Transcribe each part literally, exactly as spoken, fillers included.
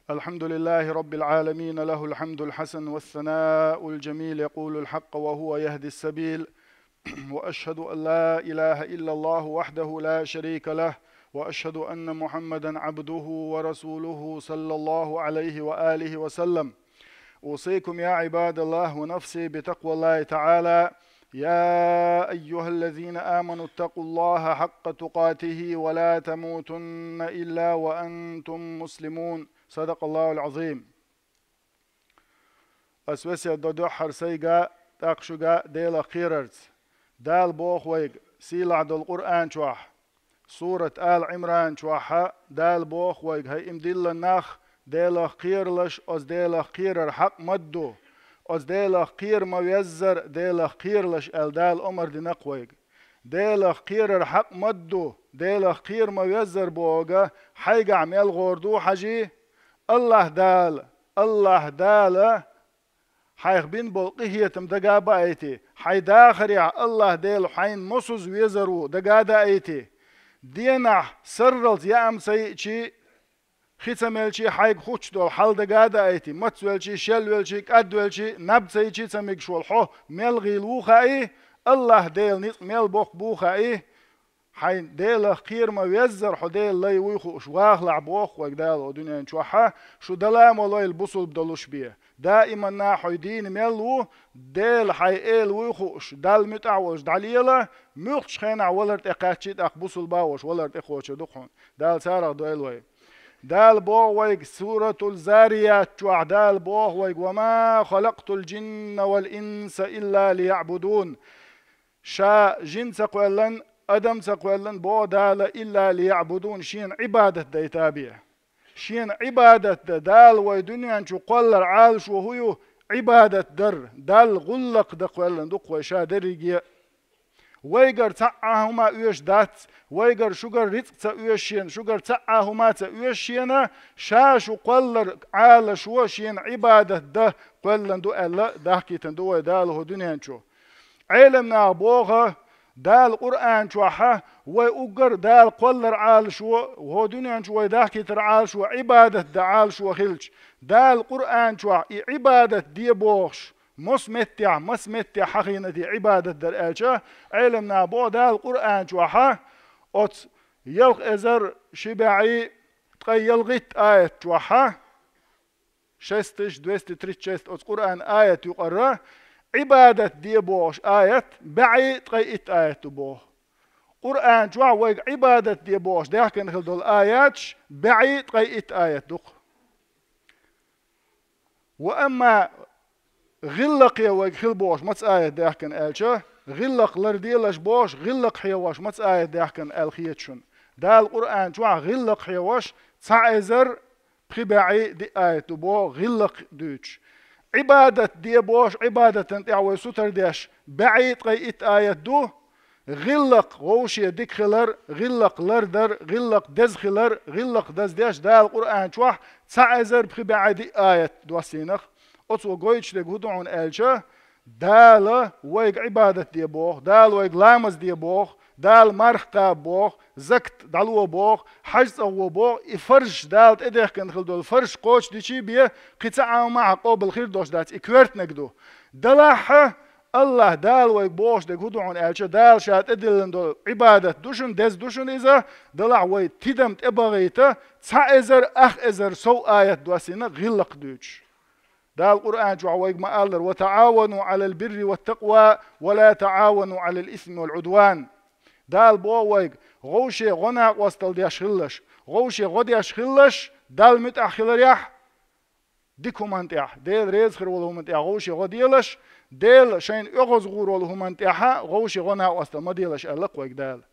الحمد لله رب العالمين، له الحمد الحسن والثناء الجميل، يقول الحق وهو يهدي السبيل. وأشهد أن لا إله إلا الله وحده لا شريك له، وأشهد أن محمدا عبده ورسوله صلى الله عليه وآله وسلم. أوصيكم يا عباد الله ونفسي بتقوى الله تعالى. يا أيها الذين آمنوا اتقوا الله حق تقاته ولا تموتن إلا وأنتم مسلمون. صدق الله العظيم. Ас весет до дуьххьара сайга, тӀаккха шуга Делах кхерарца. Дала боху вайга, сийлахь долу Къуръан чохь, сурат Ала Ӏимран чохьа, Дала боху вайга, хӀай, им диллина нах, Делах кхералаш, оцу Делах кхерар хьакъ ма ду, оцу Делах кхера ма веззара, Делах кхералаш аьлла, Дала омар дина-кх вайга. Делах кхерар хьакъ ма ду, Делах кхера ма веззара бохург хьайгахь мел гӀур ду, хьажий? АллахӀ Дала, АллахӀ Дала хьайх бина болу къинхетам дага а баийти, хьайн дахарехь АллахӀ Дела хьайна мосазза везар ву дага а даийти, денахь сарралц яам ца йиъчий, хи ца мелчий, хьайга хуттуш долу хьал дага а даийти, мацвелчий, шелвелчий, кӀадвелчий, наб ца йичий ца мегаш волу хьо мел гӀийла ву хаий, АллахӀ Делан ницкъ мел боккха бу хаий, хьайн Делах кхера ма веззара хьо Делан лай вуй хууш вахалахь, боху вайга Дала хӀокху дуьнен чохьа, шу дала а ма лойла бусулба долуш бен. Даиманна хьо дийна мел ву, Дела хьайн эла вуй хууш, Далла муьтӀахь волуш дӀалела, муьлххачу хенахь валар тӀе кхаьччий тӀаккха бусулба а волуш, валар тӀе кхочур ду-кх хьуна. Дала царах дойла вай. Дала боху вайга Суратул Зарият чохь, Дала боху вайга: «Ва ма халакътул джинна вал инса илла лияъбудун». Ша жин ца кхоьллан, адам ца кхоьллан, боху Дала, илла лияъбудун, шена Ӏибадат дайта бен. Шена Ӏибадат дан, Дала вай дуьнен чу кхоллар Ӏалашо хӀун ю? Ӏибадат дар, Далла гӀуллакх дан кхоьллан ду-кх вай ша дерриге а. Вайгара цхьа а хӀума оьшуш дац, вайгара шугара рицкъ ца оьшу шена, шугара цхьа а хӀума ца оьшу шена, ша шу кхоллар Ӏалашо шена Ӏибадат дан кхоьллан ду аьлла, дахкийтина ду вай Дала хӀокху дуьнен чу. Ӏеламнаха боху, Дала Къуръан чохьа вай уггар Дала кхоллар Ӏалашо, хӀокху дуьнен чу вай дахкийтар Ӏалашо, Ӏибадат дан Ӏалашо хилча, Дала Къуръан чохь и Ӏибадат де бохуш, мос меттехь, мас меттехь хьахийна те Ӏибадат дар аьлча, Ӏеламнаха боху Дала Къуръан чохьа оцу ялх эзар ши бӀе ткъе ялхитта аят чохьа, шесть тысяч двести тридцать шесть оцу Къуръан аят юкъара, Ӏибадат де бохуш аят бӀе ткъе итт аят ду боху. Къуръан чохь вайга Ӏибадат де бохуш даьхкина хила долу аяташ бӀе ткъе итт аят ду-кх. Ва амма гӀиллакхе вайга хила бохуш маца аят даьхкина аьлча, гӀиллакх ларделаш бохуш, гӀиллакх хьехош маца аят даьхкина аьлла хета шуна. Дала Къуръан чохь гӀиллакх хьехош цхьа эзар пхи бӀе диъ аят ду боху гӀиллакх дуьйцуш. Ӏибадат де бохуш, Ӏибадатан тӀехь вай сутар деш бӀе ткъе итт аят ду, гӀиллакх вовше дика хилар, гӀиллакх лардар, гӀиллакх деза хилар, гӀиллакх даздеш Дала Къуръан чохь цхьа эзар пхи бӀе диъ аят доссийнах. Оцо гойтуш дерг хӀун ду хьуна аьлча, Дала вайга Ӏибадат де боху, Дала вайга ламаз де боху, Дала марха кхаба боху, закат дӀало боху, хьаьж цӀа гӀо боху, и фарзаш Дала тӀедехкина хила долу фарзаш кхочушдичий бен, кхин цхьа а хӀума хьан къобал хир долуш дац, и коьртаниг ду. Далахьа, АллахӀ Дала вайга бохуш дерг хӀун ду хьуна аьлча, Дала ша тӀедиллина долу Ӏибадат ду шуна, деза ду шуна иза, далахь вай тидам тӀебахийта, цхьа эзар, ах эзар сов аят доссийна гӀиллакх дуьйцуш. Дала Къуръан чохь вайга ма-аллара: «Ва таӀавану Ӏалал бирри ват такъва, ва ла таӀавану Ӏалал исми вал Ӏудван». Дала боху вайга: «ГӀовше гӀо накъостал деш хилалаш, гӀовше гӀо деш хилалаш, Далла муьтӀахь хиларехь, дика хӀуманна тӀехь, Дела реза хир волу хӀуманна тӀехь гӀовше гӀо делаш, Дела шайна оьгӀаз гӀур волу хӀуманна тӀехьа гӀовше гӀо накъостал ма делаш», аьлла-кх вайга Дала.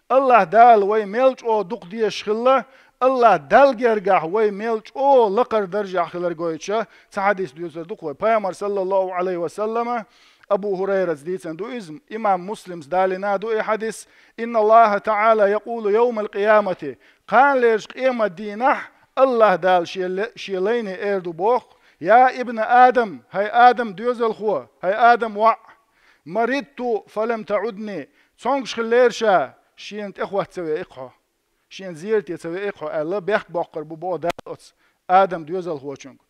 АллахӀ Дала вай мел чӀогӀа дукха дезаш хилла, АллахӀ Далла гергахь вай мел чӀогӀа лакхара даржехь хилар гойтуша цхьа хьадис доьцур ду-кх вай. Пайхамар, саллаллаху Ӏалайхи ва саллама, Абу ХӀурайрас дийцина ду иза, имам Муслимс далийна ду и хьадис: «Инна Аллаха таӀала якъулу йовмал къиямати», кханалерчу къемат дийнахь АллахӀ Дала шен ле-, шен лайне эр ду боху: «Я ибна Адам, хӀай Адам доьзалхо, хӀай Адам воӀ, маридту фалам таӀудни, цомгуш хиллера ша, шена тӀехӀотта ца веи-кх хьо». Шен зерате ца веъий хьо аьлла, бехк боккхур бу боху Дала оцу Адам доьзалхочуьнга.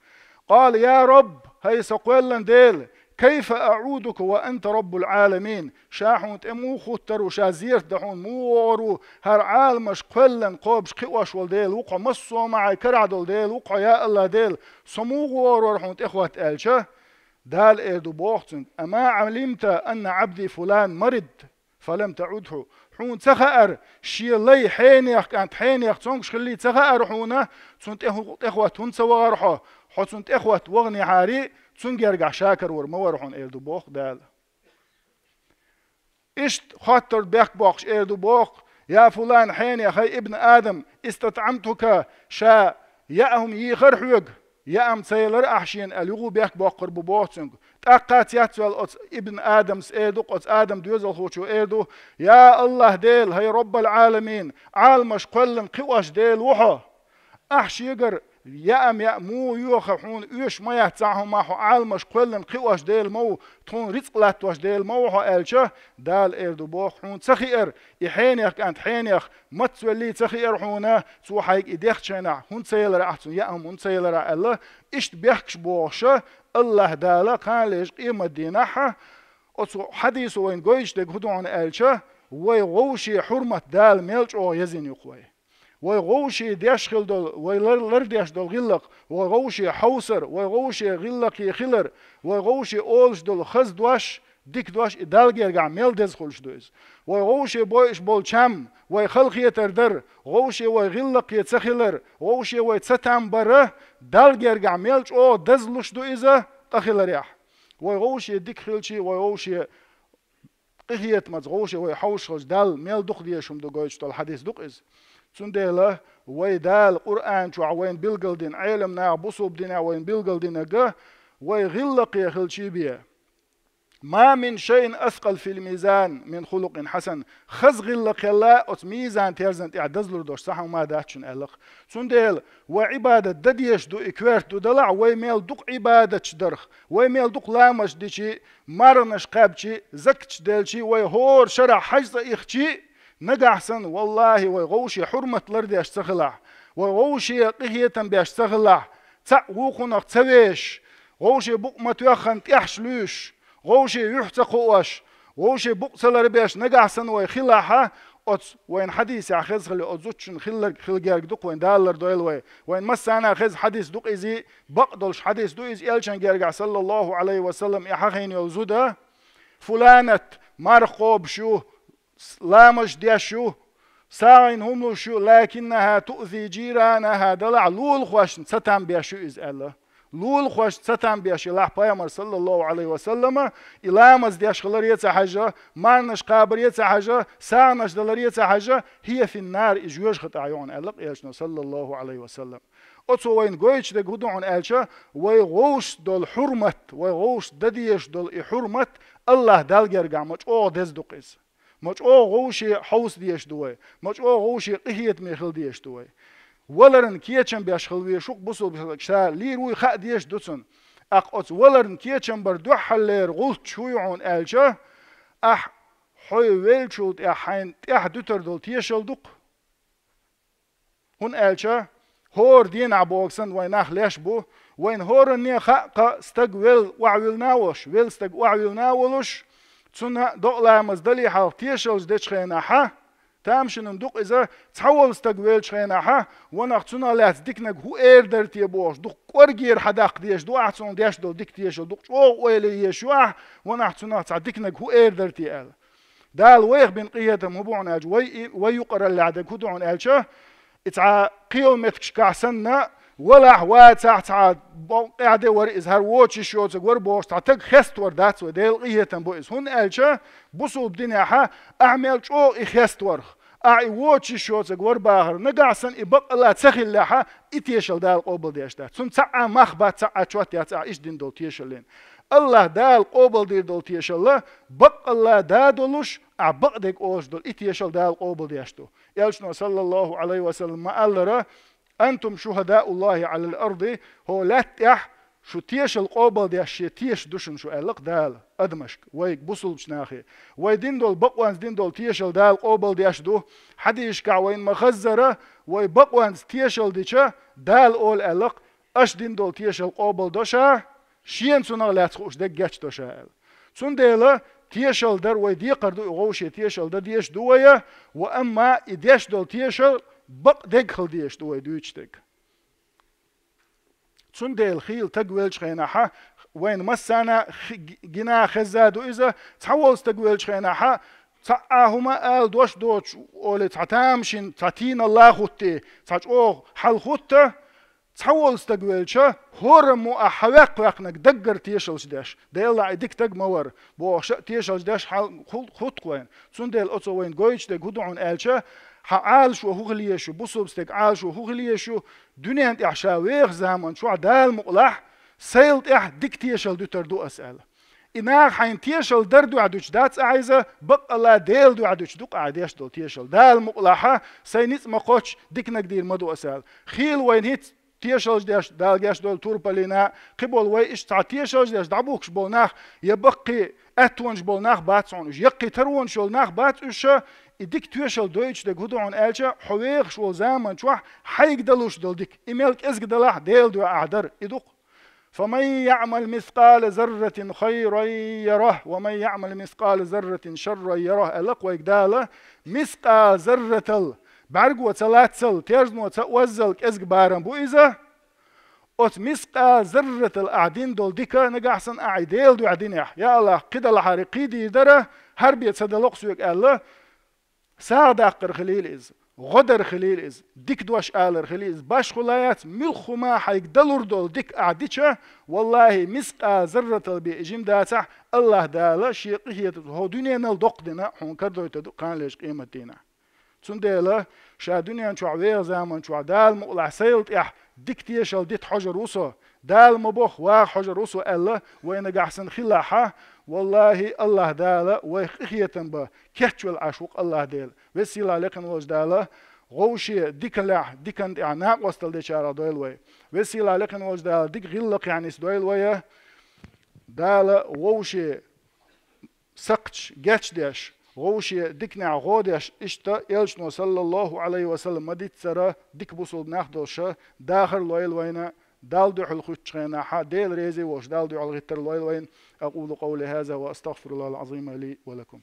«Къала: я Рабб, хӀай сан кхоьллина Дела, кайфа аӀудука ва анта Раббул Ӏаламин?» Ша хьуна тӀе муха хӀуттур ву, ша зерат дан хьуна муха вогӀур ву, хӀара Ӏаламаш кхоьллина кхобуш кхиош волу Дела ву хьо, массо а маьӀӀехь карахь долу Дела ву хьо, я АллахӀ Дела, со муха вогӀур вара хьуна тӀехӀотта аьлча, Дала эр ду боху цуьнга: «Ама Ӏалимта анна Ӏабди фулан марид, фалам таӀудху». Хьуна ца хаьара, шен лай хьенех кӀант, хьенех цомгуш хиллий ца хаьара хьуна, цунна тӀе хӀу-, тӀехӀотта хӀунда ца вахара хьо? Хьо цунна тӀехӀотта ваханехьарий, цуьнан гергахь ша карор ма вара хьуна, эр ду боху Дала. Иштта хоттур бехк боккхуш эр ду боху: «Я фулан, хьенех, хӀай ибн Адам, истатӀамтука, ша яа хӀума йийхира хьоьга, яа хӀума ца елира ахь шена», аьлла, юха бехк боккхур бу боху цуьнга. ТӀаккха цецваьлла оцу ибн Адамс эр ду, оцу Адам доьзалхочо эр ду: «Я АллахӀ Дела, хӀай Раббал Ӏаламин, Ӏаламаш кхоьллина кхиош Дела ву хьо. Ахь шегара яа хӀума яа муха йоьху хьуна, оьшуш ма яц цхьа хӀума, хьо Ӏаламаш кхоьллина кхиош Дела ма ву, тхуна рицкъ латтош Дела ма ву хьо», аьлча, Дала эр ду боху: «Хьуна ца хиара, и хьенех кӀант хьенех маца веллий ца хиара хьуна, цо хьайга и дехначу хенахь хӀунда ца елира ахь цунна, яа хӀума хӀунда ца елира ахь?» аьлла, иштта бехкаш бохуша, АллахӀ Дала кхана лежа къематдийнахьа, оцу хьадисо вайна гойтуш дерг хӀун ду хьуна аьлча, вай вовшийн хьурмат Дала мел чӀогӀа езйина ю-кх вай. Вай вовшийн деш хила долу, вай лар-, лардеш долу гӀиллакх, вай вовшийн хьовсар, вай вовшийн гӀиллакхе хилар, вай вовшийн олуш долу хаза дош, дика дош, и Далла гергахь мел деза хуьлуш ду иза. Вай вовшийн бойуш болу чам, вай халахетар дар, вовшийн вай гӀиллакхе ца хилар, вовшийн вай ца там бара, Далла гергахь мел чӀогӀа дазлуш ду иза къахиларехь. Вай вовшийн дика хилчий, вай вовшийн къинхетамца вовшийн вай хьовсуш хилча, Далла мел дукха дезаш хӀума ду гойтуш долу хьадис ду-кх иза. Цундела вай Дала Къуръан чохь вайна билгалдина, Ӏелам наха бусулба динехь вайна билгалдинарг, вай гӀиллакхе хилчий бен. «Ма мин шайин аскъал фил мизан мин хулукъин хьасан». Хаза гӀиллакх хилла оцу мизан-терзан тӀехь дазлур долуш цхьа хӀума дац шуна аьлла-кх. Цундела вай Ӏибадат дан дезаш ду, и коьрта ду далахь, вай мел дукха Ӏибадаташ дарх, вай мел дукха ламазаш дичий, марханаш кхаьбчий, закаташ делчий, вай хӀора шарахь хьаьж цӀа ихчий, нагахь санна, валлахӀи, вай вовшийн хьурмат лардеш ца хилахь, вай вовшийн къинхетам беш ца хилахь, цхьаъ вукхунах ца вешаш, вовшийн букъ ма тоьххана тӀехьаш луьйш, вовшийн юьхь ца кхоош, вовшийн букъ ца ларбеш нагахь санна вай хилахьа, оцу вайна хьадисехь хеза хилла, оцу зудчун хилларг хила герга ду-кх вайн, Дала лардойла вай. Вайн массарна а хеза хьадис ду-кх иза, бакъ долуш хьадис ду иза, элчан гергахь, саллаллахӀу Ӏалайхи ва саллам, и хьахийна йолу зуда: «Фуланат марха кхобуш ю, с-, ламазаш деш ю, сагӀина хӀума луш ю, лакиннахӀа туъзи жиранахӀа, далахь лулахошна ца там беш ю иза», аьлла. Лулахошна ца там беш елахь пайхамар, саллаллахӀу Ӏалайхи ва саллама, и ламаз деш хиларе ца хьаьжжа, марханаш кхабаре ца хьаьжжа, сагӀанаш даларе ца хьаьжжа, «хӀия фин нар», и жоьжахати тӀехь ю хьуна аьлла-кх элчано, саллаллахӀу Ӏалайхи ва саллам. Оцо вайна гойтуш дерг хӀун ду хьуна аьлча, вай вовшашца долу хьурмат, вай вовшашца дан дезаш долу и хьурмат АллахӀ Далла гергахь ма чӀогӀа деза ду-кх иза. Ма чӀогӀа вовшийн хьовса дезаш ду вай, ма чӀогӀа вовшийн къинхетаме хила дезаш ду вай. Валарна кечам беш хила везаш ву-кх бусулба стаг, ша лийр вуй хаа дезаш ду цунна. ТӀаккха оцу валарна кечам бар дуьххьарлера гӀулч хӀун ю хьуна аьлча, ахь хьо веллачул тӀехь хьайна тӀехь дуьтур долу тешал ду-кх. ХӀунда аьлча хӀора дийнахь боху санна вайн нах леш бу. Вайна хӀоранне хаьа-кх, стаг велла охьавиллина а волуш, велла стаг охьавиллина а волуш, цунна докъа ламаз дале хьалха тешаллаш дечу хенахьа, тамашийна ду-кх иза, цхьа волу стаг веллачу хенахьа, ванах цунах лаьцна диканиг хӀун эр дара те бохуш, дукха кӀоргера хьадаккха дезаш ду ахь цунах деш долу дика тешал, дукха чӀогӀа ойла е езаш ю ахь, ванах цунах цхьа диканиг хӀун эр дара те аьлла. Дала вайх бина къинхетам хӀун бу хьуна аьлча, вай и, вай юкъараллехь дерг хӀун ду хьуна аьлча, и цхьа кхин меттигашкахь санна, валахь, вацахь, цхьа бо-, къаьхьа де вара иза, хӀара воцуш йиш йоцург вара бохуш, цхьа стаг хеставар дац вай, Делан къинхетам бу иза. ХӀунда аьлча бусулба динехьа ахь мел чӀогӀа и хеставарх, ахь и воцуш йиш йоцург вара бахар, нагахь санна и баккъалла ца хиллехьа, и тешал Дала къобалдеш дац. Цунна цхьа а мах бац, цхьа а чот яц ахь иштта дина долу тешаллин. АллахӀ Дала къобалдийр долу тешалла баккъалла да долуш, ахь бакъдерг олуш долу и тешал Дала къобалдеш ду. Элчано, саллаллахӀу Ӏалайхи ва саллам, ма-аллара: «Антум шухӀадауллахӀи Ӏалал арди», хӀо лаьтта тӀехь Шу тешал къобалдеш шен тешаш ду шуна шу, аьлла-кх Дала адамашка, вайга, бусалба нахе. Вай дина долу бакъонца дина долу тешал Дала къобалдеш ду. Хьадисашкахь вайна ма-хаззара, вай бакъонца тешал дича, Дала олу аьлла-кх: «Аша дина долу тешал къобалдо ша, шена цунах лаьцна хууш дерг гечдо ша», аьлла. Цундела тешал дар вай декхар ду, и вовшийн тешал дан дезаш ду вай, ва амма и деш долу тешал бакъдерг хила дезаш ду вай дуьйцуш дерг. Цундела хийла стаг веллачу хенахь, вайна массарна хи-, гина хезна ду иза, цхьаволу стаг веллачу хенахь, цхьа а хӀума ала дош доцуш, олий, цхьа тамашийна, цхьа тийналла хӀуттий, цхьа чӀогӀа хьал хӀутта, цхьаволу стаг велча, хӀораммо а хьан ваьккхинарг даггара тешалш деш, Делахь и дика стаг ма вара бохуш а тешалш деш хьал хӀу-, хӀутту-кх вайна. Цундела оцо вайна гойтуш дерг хӀун ду хьуна аьлча, хьан Ӏалашо хӀун хила езаш ю, бусалба стеган Ӏалашо хӀун хила езаш ю, дуьнен тӀехь ша вехачу заманчохь Дала мукъалахь, сайла тӀехь дика тешал дуьтур ду ас аьлла. И наха хьайна тешал дар дуьхьа дуьтуш дац ахьа иза, баккъалла Делан дуьхьа дуьтуш ду-кх ахьа деш долу тешал. Дала мукъалахь, сайн ницкъ ма кхоччу, диканиг дийр ма ду ас аьлла. Хийла вайна хӀинца тешалш деш, Дала гечдойла, турпалина, кхиболу вай иштта цхьа тешалш деш дӀабухкуш болу нах, я баккхий аьттонаш болу нах бац хьуна уьш, яккхий таронаш йолу нах бац уьш, и дика тешал дойтуш дерг хӀун ду хьуна аьлча, хьо вехаш волу заманчохь хьайга далуш долу дика. И мел кӀезиг далахь, Делан дуьхьа ахьа дара, и ду-кх. «فمن يعمل مثقال ذرة خيرا يره، ومن يعمل مثقال ذرة شرا يره», аьлла-кх вайга Дала, мискъал зарратал, бӀаьрго ца лаццал, терзано ца оззал кӀезиг барам бу иза. Оцу мискъал зарратал ахьа дина долу дика нагахь санна ахьа и Делан дуьхьа динехь, я АллахӀ, кхидӀа лахьара кхин дийр дара, хӀара бен ца дало-кх соьга аьлла, сагӀа даккхар хилийла иза, гӀо дар хилийла иза, дика дош алар хилийла иза, башхо лаьцна муьлхха хӀума хьайга далур долу дика ахьа дича, валлахӀи, мискъал зарратал бен и жима дацахь, АллахӀ Дала Шен къинхетамца хӀокху дуьненал доккха дина хьуна карадойтур ду кхана лежа къематдийнахь. Цундела ша дуьнен чохь веха заман чохь Дала мукъалахь сайла тӀехь дика тешал дита хьожур ву со, Дала ма бохху ваха хьожур ву со аьлла, вай нагахь санна хилахь, валлахӀи, АллахӀ Дала вайх къинхетам бан кечвелла Ӏаш ву-кх АллахӀ Дела. Веза-сийлахь лекхина волчу Дала вовше дикалехь, диканна тӀехь накъосталла дечарах дойла вай. Веза-сийлахь лекхина волчу Дала дика гӀиллакхехь нисдойла вай. Дала вовше сакхташ гечдеш, вовше диканехь гӀо деш, иштта элчано, саллаллахӀу Ӏалайхи ва саллам, ма-диццара дика бусулба нах долуш дахар лойла вайна, Далла дуьхьал хӀуьттучу хенахь Дела реза волуш Далла дуьхьал гӀиттар лойла вайна. أقول قولي هذا وأستغفر الله العظيم لي ولكم.